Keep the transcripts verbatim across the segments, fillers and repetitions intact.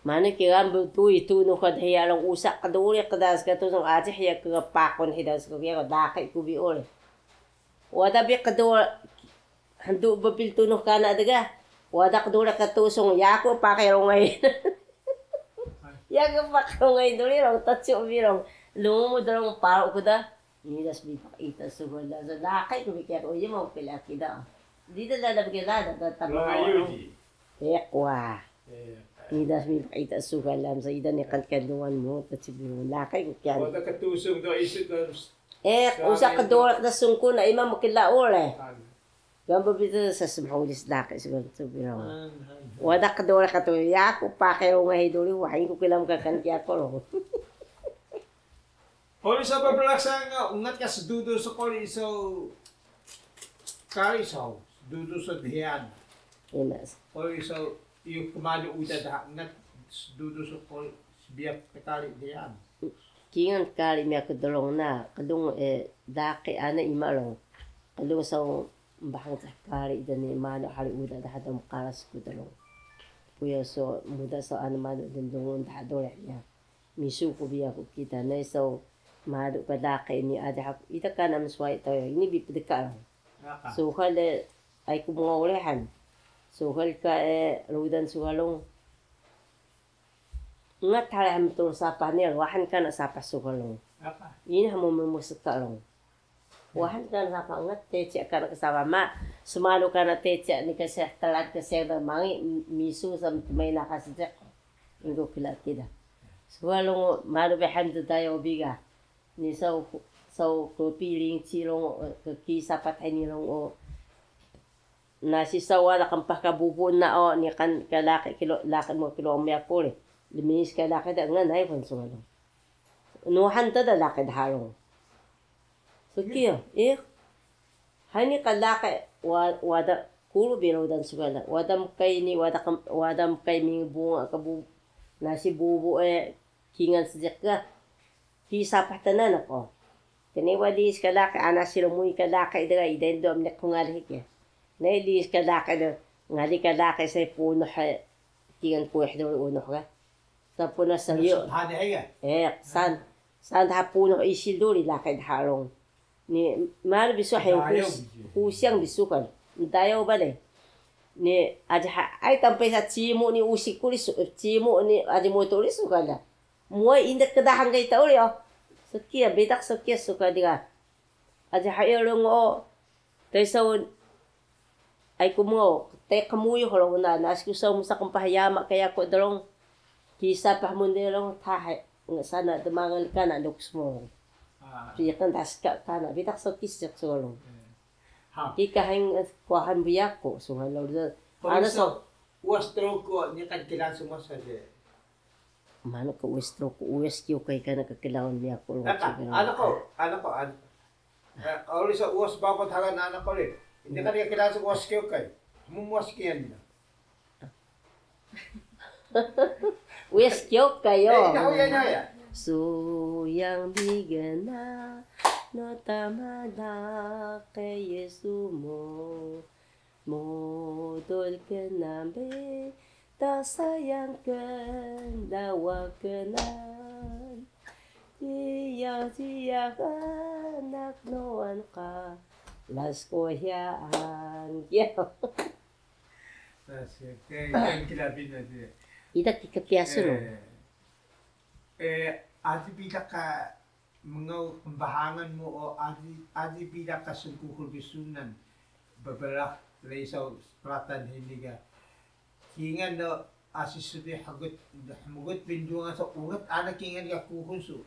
Manu ki gambu tui tunux ka dhiya long usa qduriq da ska tusung aji hiya ka paqun hida ska kiya ko daqi ku bi uri. Wada bi qduriq hndu bepil tunux kana dga. Wada qduriq ka tusung yaku paqi rungay. Yaku paqi rungay duri long tacu bi long. Lumu drong paru ku da. Ngidas bi paqita sugal da. So daqi ku bi kiya ko yemo pila kida. Dida da da bi kida da tamu. Eq wa. Ngidas bi paqita sugal lam sa ida niqan kandungan mu ta cibiru laqi ku kiya. Wada ka tusung do isu ka. Eq usa qduriq da sungkun na ima mkla ule. Gamba bi ta sa smhulis daqi sugal cibiru. Wada qduriq ka tu yaku paqi rungay duri wa inku kilam ka kan kiya ko lo. Quri saw pblaq sa nga ungat ka sdudu so quri saw kari saw sdudu so dhiyan. Quri saw iyu kmalu uda daha ungat sdudu so quri sbiyaw kari dhiyan. Kingal kari miya kdrong na qlung e daqi ana ima long. Qlung saw mbahang cah kari dni malu hari uda daha dom qaras kdrong. Puya so muda saw ana malu dndungun daha dore ya. Misu ku biyaku kida nay saw malu ka laqi ni aji haku ida kana mswayi tayo ini bi pdka long. Suhal e, ay ku mngaw rehan. Suhal ka e rudan suhal long. Ngat hal ham tur sapah ni wahan kana sapah suhal long. Ini hamu mmuska long. Wahan kana sapah ngat teci kana ka sapah ma smalu kana teci ni ka seh telat ka seh mangi misu sam tmay na ka sejek. Ingko kila kida. Smalu malu behan tu tayo biga. Ni saw saw kopi ling ci long ke ki sapah tani long o. Nasi saw wada qmpah ka bubu na o ni kan ka laqi kilo laqi mu kilo mya kuri. Lmis ka laqi da ngan ay pun smalu. Nuhan ta da laqi dha long. Skiya, eh. Hani ka laqi wada kulu bi rudan sugal. Wada mkay ni wada mkay ming bunga ka bu nasi bubu e kingal sejek ka. Ki sapah ta nanak o. Kani wada liis ka laqi ana si rmuy ka laqi dga ida ndo mniq ku ngali hiki. Nay liis ka laqi dga ngali ka laqi say punuh e kingal kuih duri unuh ka. Sapunuh saw yo. Eh, san. San dha punuh isil duri laqi dha long. Ni malu bi suhal husiyang bi suhal. Ndayo bale. Ni aji ha ay tampay sa cimu ni usi kuri cimu ni aji mutu uri suhal da. Muway inda kdahang kay ta uri o. Skiya bitaq skiya suhal diga. Aji ha yo long o. Tay saw Ay ku mngaw, tey qmuyux long na, nasi ku saw msa qmpah yama ka yaku drong. Kisa pah mnde long, tha hay, nga sana dmangal kana dok smong. Piqan ta ska kana, bitaq saw kisiq saw long. Kika hay kuwahan bi yaku, sungan lo. Ana saw. Uwas Truku, niqan kilaan su masa de. Manu ka uwas Truku, uwas Kyokay kana ka klaun bi yaku long. Ana ko, ana ko, ana. Quri saw uwas babaw dhangan ana quri. Ini kan ya kilaan su uwas Kyokay. Hmuwas kiya na. Uwas Kyokay yo. Suyang bi gna no tama laqi Yesu mu. Mudul knan bitaq sayang knan wa knan. Jiyax jiyax anak nuwan ka las kuhyaan. Kiya. Ida kika piya su. Aji bitaq ka Mngaw qnbahangan mu o aji, aji bitaq ka sngkuxul bi sunan bbrah Resaw Pratan hini ga kingal do asi sbi hmgut, hmgut bindungan saw ungat ana kingal ga kuxul su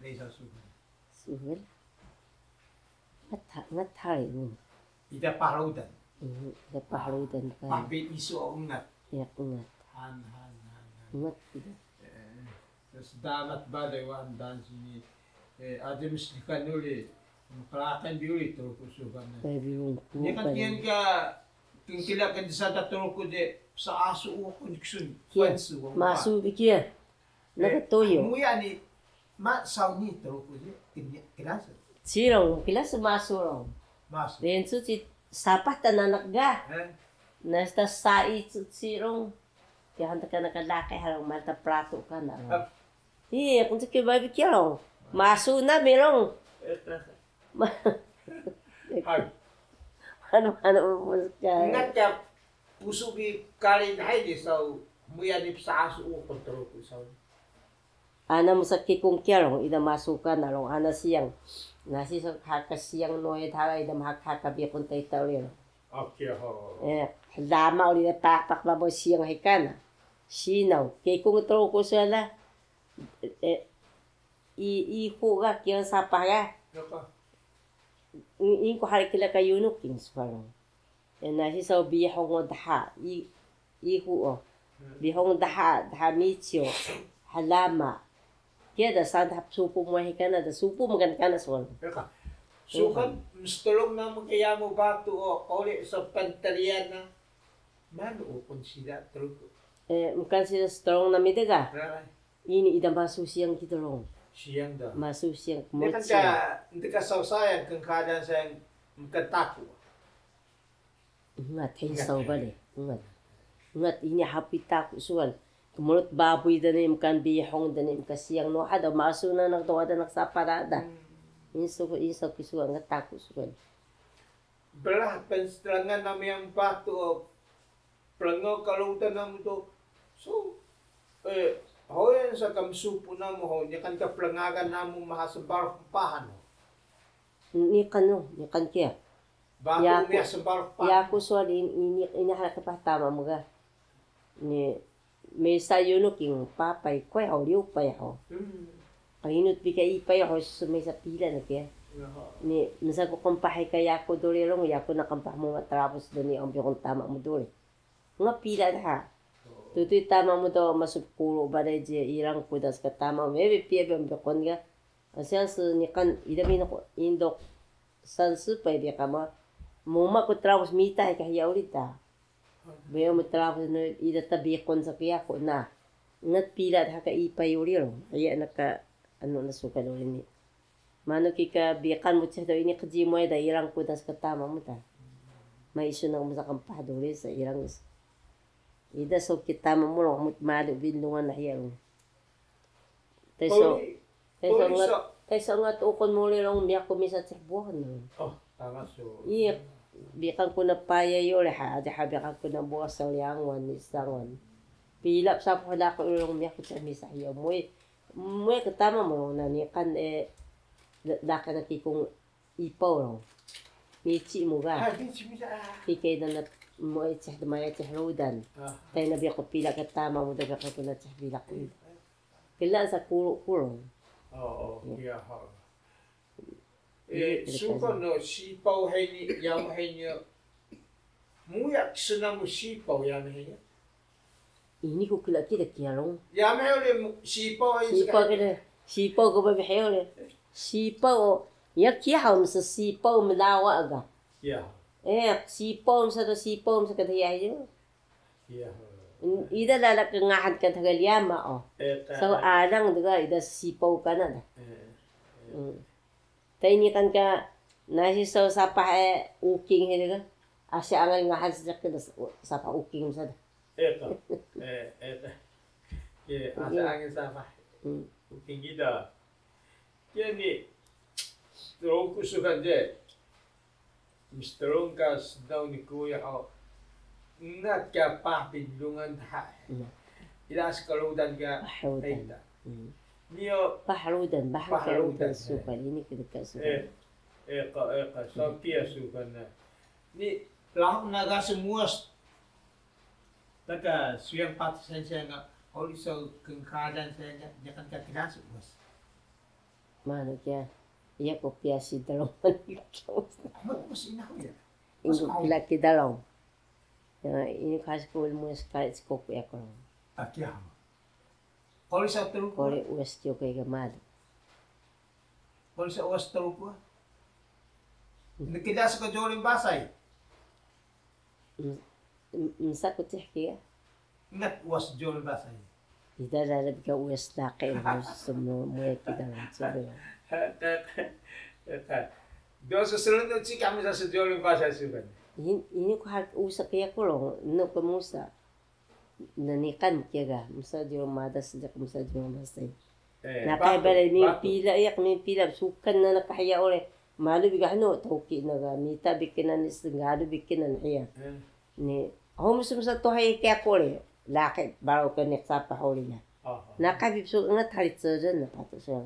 Resaw sunan. Sunan. Ngat ha-, ngat hari mu. Ida parudan. Ida parudan ka. Pah bi isu o ungat. Iya, ungat. Han, han, han, han. Ungat ida. Sdamat balay waan daan sini, aji msdkan uri, mqraqil bi uri Truku sugan na. Niqan kiyan ka knkla kndsa da Truku de, psaasu uqun ksun, kiya, fans uqun. Masu bi kiya. Naka toyo. Muya ni, ma saw ni Truku de, kni-, klasu. Cirung, klasu masu rung. Masu. Densu ci sapah ta nanak ga. Nasta sai ci, cirung. Kiya han ta kana ka laqi halaw manta pratu kana. Iya, kuntu ki babi kiya long. Masu na melong. Hay. Anu anu. Ngat ka pusu bi kari na hay di saw muya ni psa asu u kontrol ku saw. Ana mesa kikung kiya long, ida masu kana long, ana siyang. Nasi so haka siyang noe thala ida mahaka haka biqun ta ita uri long. Oke ho. Eh, hlama uri da papak babo siyang hekana. Sinaw, kikung tro ku sala. Eh, i, ihu ga kiya sapah ga. Ingku hari kila ka yunuk king suka long. Ena hisaw bihung o dha, i, ihu o. Bihung dha, dha mici o, hlama. Kiya da san dha supu mu hekana da supu mu kan kana suwan. Sukan mstrung namu kiya mu batu o, kore so penterian na. Manu o pun sida truku. Eh, mkan sida strong na midega. Ini ida masu siyang kita long. Siyang da. Masu siyang. Ini kan ka, ini ka saw sayang, kengkadan sayang, mkan taku. Ngat, hay saw bale. Ngat. Ngat ini hapi taku suwan. Kmrut babuy dani mkan bihung dani mkan siyang no hada masu na nak do ada nak sapara da. Inso inso ki suwan ngat taku suwan. Brah pnstrangan namu yang patu o prengo ka rudan namu do. So, eh, hoyan sa ka msupu namu ho, niqan ka prengagan namu maha sbarux mpahan ho. Niqan no, niqan kiya. Batu miya sbarux mpahan. Yaku suwal ini, ini, ini hala ka pahtama mu ga. Ni mesa yunu king papay koy ho, liyu pay ho. Inut bi ka ipay ho, so mesa pila na kiya. Ni mesa ku qmpah ka yaku duri long, yaku na qmpah mu ma trabus dani ombi qntama mu duri. Nga pila dha. Tutuy tama mu do masuk kuru bale je irang ku das ka tama mu ebe piya be mbiqun ga. Asiang su niqan ida mi naq indok san su pay bi qama. Muma ku trabus mita ka hiya uri ta. Beo mu trabus no ida ta biqun sa kiya ku na. Ngat pila dha ka ipay uri ro. Iya na ka anu na suka do ini. Manu ki ka biqan mu ceh do ini qji mu eda irang ku das ka tama mu ta. Ma isu naq mesa qmpah duri sa irang. Ida so ki tama mu long mut malu bindungan na hiya long. Teso, teso ngat, teso ngat ukun mu uri long miya ku mesa ceh buah na. Oh, tama su. Iya, biqan ku na paya yo le ha, aja ha biqan ku na buah sa liangan ni sangan. Pilap sapu na ku long miya ku ceh mesa hiya mu. Mue ktama mu na niqan, eh, laqi na kikung ipaw ro. Mici mu ga. Kike na na mue ceh dmaya ceh rudan. Tai na bi ku pila ktama mu da bi ku na ceh bilaq. Kela sa kuru kuru. Oh, oh, iya ha. Eh, sukan no sipaw hini, yamu hini. Muyak snamu sipaw yamu hini. Ini ku kela kida kiya long. Yamu hini sipaw hini. Sipaw kida. Sipaw ku babi heyo le. Sipaw. Ya kiya ha mesa sipaw mlawa ga. Ya. Eh, sipaw mesa do sipaw mesa kada ya yo. Ida lala kngahan ka dha ga lyama o. Saw alang dga ida sipaw kana da. Tayni kan ka nasi saw sapah e uking he dga. Asi angal ngahan sejak ka sapah uking mesa da. Eka. Eka. Asi angal sapah uking gida. Kiya ni, strong ku sukan je. Mstrong ka snaw ni kuya ho. Ngat ka pah bindungan dha. Ila ska rudan ka. Pah rudan. Niyo pah rudan, pah rudan sukan ini kita ka sukan. Eh, eh, ka, eh, ka, so kiya sukan na. Ni, lahuk naga semuas. Taka suyang pat sensei nga, ori so kengkadan saya nga, niqan ka kedas uas. Manu kiya, iya ku piya si dalong. Amat mas ina ku ya. Ingku kila ki dalong. Ya, ini kasi ku ilmu sekali sikoku ya ko. Aki ama. Kori sa teru ku. Kori uas tio ke ke malu. Kori sa uas teru ku. Ndekidas ko jorin basay. Msa ku cih kiya. Ngat uas jorin basay. Ida dada bika uas laqi uas semua muya kita langsung. Dosa seluntuk cika msa sejolin basay sukan. Ini ku hak usa kiya ku long, no ke musa. Nniqan kiya ga, msa jiro madas, jaq msa jiro madas. Naqah bale mi pila, iya mi pila, sukan na naqah iya uri. Malu bi ga hnu, toki na ga, mita bi kinan ni, sngalu bi kinan hiya. Ni, homus msa tuhay kiya ku uri. Laqi baro ka ni sapah uri na. Naqah bi su ngat hari tsejen na patu sa.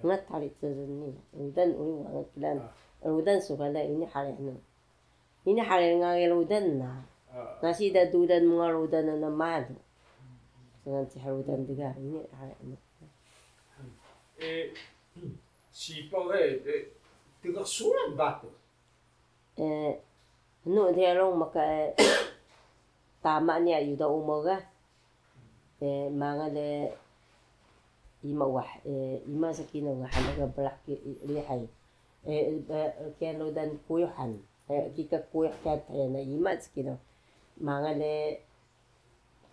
Ngat hari tsejen ni. Rudan uri wa ngat kilan. Rudan su kala ini hari hnu. Ini hari ngari rudan na. Nasi da dudan mga rudan na malu. Dengan si rudan dega ini hari hnu. Eh, sipaw he, eh, tega suran batu. Eh, hnu diya rong maka, eh, tama niya yuda umaw ga. Eh, mangal, eh, ima wah, eh, ima sakina wah, halaga blaq ki, i, lihay. Eh, eh, kiya rudan kuyuhan. Eh, kika kuyuh kiya, eh, na ima sakina. Mangal, eh,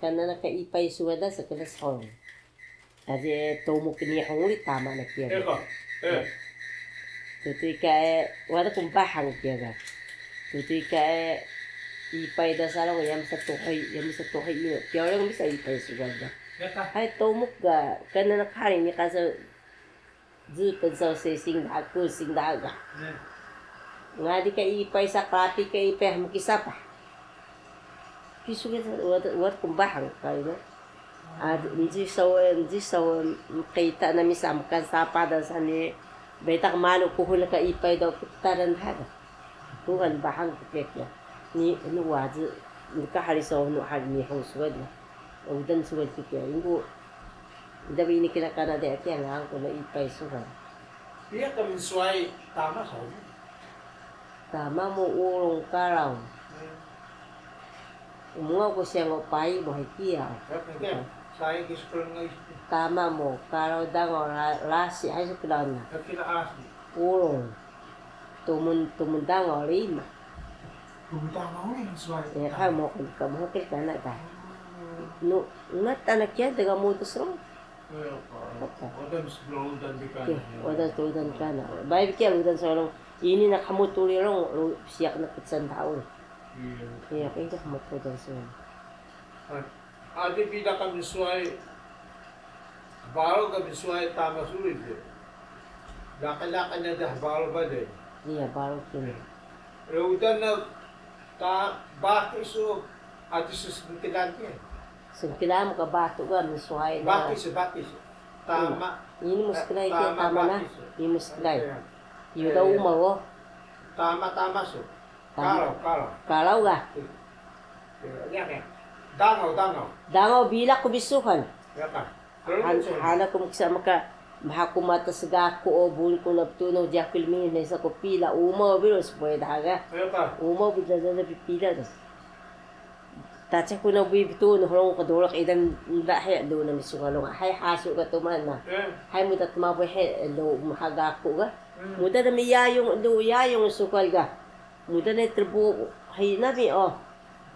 Kana na ka ipay su wada sa kala song. Aji Tomuk Nihung uri tama na kiya. Eko, eh. Tutu ika, eh, wada ku mbahang kiya ga. Tutu ika, eh, ipay da salong yam sa tuhay, yam sa tuhay iyo. Kiya orang bisa ipay su wada. Hay Tomuk ga, kana na kari ni kasa Zpun saw sising daha kusing daha ga. Ngadi ka ipay sa, qrapi ka ipay mkisapah. Pisu ka wada, wada ku mbahang kari na. Nji saw, nji saw mqita nami sa mkan sapah da sani. Betaq malu kuhul ka ipay do ktaran daha ga. Tuhan bahang kpek ya. Ni, ni waji, ni ka hari saw, ni hari Nihung suwed na. Udan suwed kpek ya. Ingku, ida bi ini kira kana de kiya ngang ku na ipay suwed. Piya ka mnsuway tama saw? Tama mu Urung Karaw. Mngaw ku siya ngo payi mu hay kiya. Tama mu Karaw Dangaw Lasi, hay su klaun na. Urung. Tumun, Tumun Dangaw rima. Tumun Dangaw rima suway. Eh, hay mu ku ka mu kil kana da. Nu, ngat ana kiya dega mudus rong. Wada rudan kana. Bay bi kiya rudan saw rong. Ini na qhmut uri rong, siyaq na pcsan daha uri. Iya, ini qhmut rudan saw rong. Adi pida ka mnsuway, baro ka mnsuway tama suri de. Laqi laqi na daha baro bale. Iya, baro kini. Rudan na ta baki su, adi su sngkla ki. Sngkla mu ka batu ga mnsuway na. Baki su, baki su. Tama. Ini msklay ki tama na. Ini msklay. Yuda uma wo. Tama, tama su. Karaw, karaw. Karaw ga. Dangaw, dangaw. Dangaw bilaq ku bisuhan. Hana ku mksa maka, maha ku mata sgaku o bun ku na btunux jiyax ku lmingi nesa ku pila uma o biru spuy daha ga. Uma o biru daha pila do. Tace ku na bui btunux rong ka dolaq idan nda he do na misuhan rong. Hay hasu ka tuman na. Hay muda tmabuy he do maha gaku ga. Muda na mi yayung do yayung sukal ga. Muda na trbu hay nami o.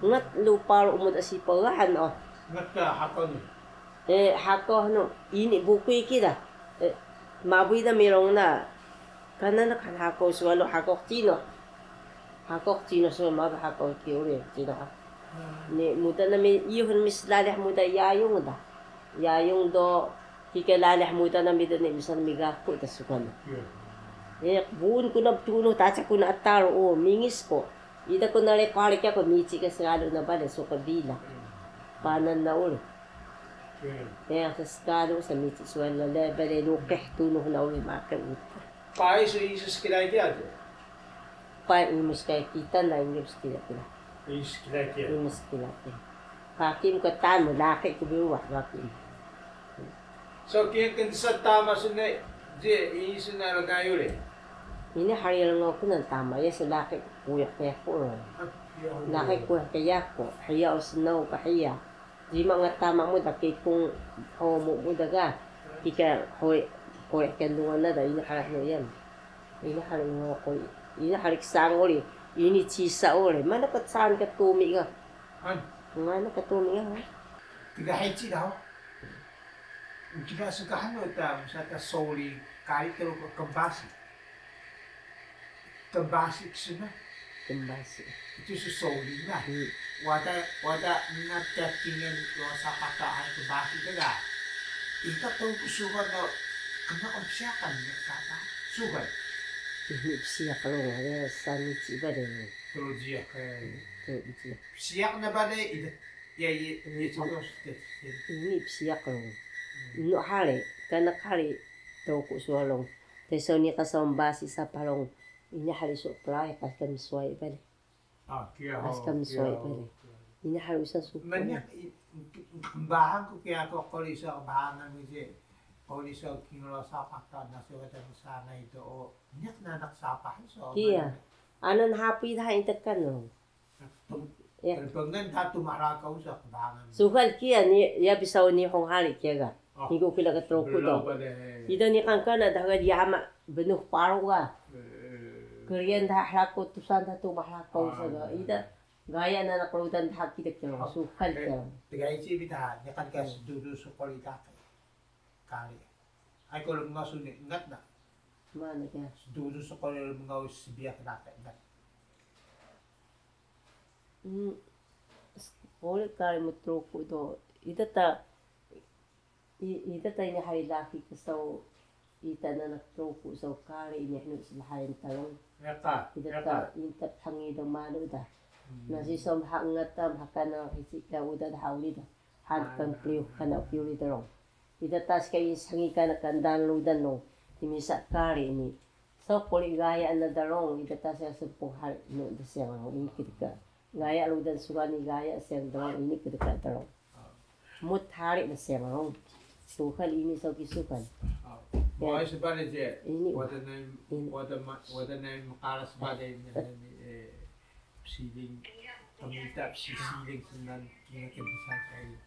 Ngat lu paru muda si pagahan o. Ngat ka hako ni. Eh, hako hnu, ini bukuy kida. Eh, mabuy da mi rong na. Kana na kan hako swalu hako cino. Hako cino so ma hako ki uri cino ha. Ni muda na mi iyuhun mi slalih muda yayung da. Yayung do kika lalih muda na mi da ni misan mi gaku da sukan. Eh, bun ku na btunu taca ku na atar o mingis ko. Ida ku na le pari ka ko mici ka sgalu na bale so ka bila. Panan na uri. Iya. Iya, sa skalu sa mici suwal na le bale luqih tunu na uri maka uta. Pai su isu skilai dia tu. Pai imu skilai kita na imu skilai kita. Imu skilai dia. Imu skilai kita. Pakim ko tan mu laqi ku biwa pakim. So kiya kndsa tama sne je isu na rgayu le. Ini hari rngo ku nan tama ya sa laqi ku ya ku. Laqi ku ya ku. Hiya o snaw ka hiya. Jima nga tama mu da kikung homu mu da ga. Kika hoi, hoi kandungan na da ini hari hnu yan. Ini hari ngo ko. Ini hari ksang uri. Ini cisa uri. Mana ka caan ka tumi ga. Han. Mana ka tumi ga. Tiga heci da. Uci ga suka hanu ta, msa ta soli kari teru ka kembasi. Kembasi ksuna. Kmbasi. Itu ssoli na. Hmm. Wada, wada ngat ka kingal Losa Paka ay kmbasi ka ga. Ita Truku suxan do kma o psiyaq ka niya sapah. Suxan. Ini psiyaq rung, ada sami ciba de. Tru jiyax ka. Tru jiyax. Psiyaq na bale ida. Ya, ya, ya, ini, contoh, ini psiyaq rung. Hmm. Inu hari, kana hari, Truku suxan rung. Teso ni ka saw mbasi sapah rung. Ini hari so play, kas ka msuway bale. Ah, kiya ho, kiya ho. Askam soy pare. Ini harusan suku. Maniq i-, kembahan ku kiya ko quri so kembahan nami je. Quri so kingal Losa Paka na so wada sana itu o. Niq nanak sapah so. Kiya. Anan hapi daha intekan lo. Tum-, ya. Terpengen ta tu mahlakaw so kembahan. Suxan kiya ni, ya bisa Nihong hari kiya ga. Niqan kila ka Truku do. Ida niqan kana daha ga yama bnuh paru ga. Kriyan daha hlako tusan daha tu mahlako sa ga. Ida gaya nanak rudan daha kida kila suxan kila. Tgaici bi daha niqan ka sdudu squri daha kali. Ay ko lmngaw su ni ngat na. Mana ka? Sdudu squri lmngaw sbiyax daha ngat. Squri kari mtruku do. Ida ta I-, ida ta ini hari laqi ka saw, ita nanak Truku saw kari ini hnu slhayan ta rung. Ida ta ini ta phangi do malu da. Nasi saw mha ngat ta mha kana hici ka uda da hauli da. Han kan pliyu kana piyu ri da rung. Ida ta ska ini shngi kana ka ndaan rudan rung. Timi sa kari ini. Saw quri gaya na da rung. Ida ta ska smpung hari nu da siyang rung. Ini kdka. Gaya rudan suxan ni gaya siyang da rung ini kdka da rung. Mut hari da siyang rung. Suxan ini saw ki suxan. Mo ay sbale je. Ini. Wada nay, wada ma-, wada nay mqaras bale ini, eh, psiling, qmita psiling snan kingal kndsan saya.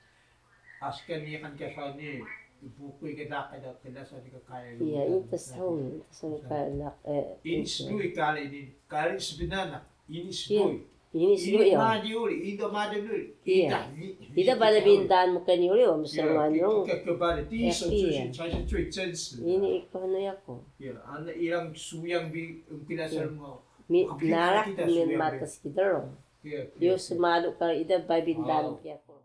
Aska niqan ka saw ni, bukuy ka daqi da klasan ka kaya. Iya, ini tasawun, tasawun ka laq, eh, ini sduy kari ini, kari sbnanak, ini sduy. Ini sduy, ya. Ini madi uri, ini madi uri. Iya. Ida bale bindan mkan uri, wa msrman rung. Ke, ke bale, di so, iya. Ini iko hnu yaku. Ya, ana ilang suyang bi, um, klasan mo. Mi, narak min matas kida rung. Iya, iya. Yo smalu kari ida bale bindan yaku.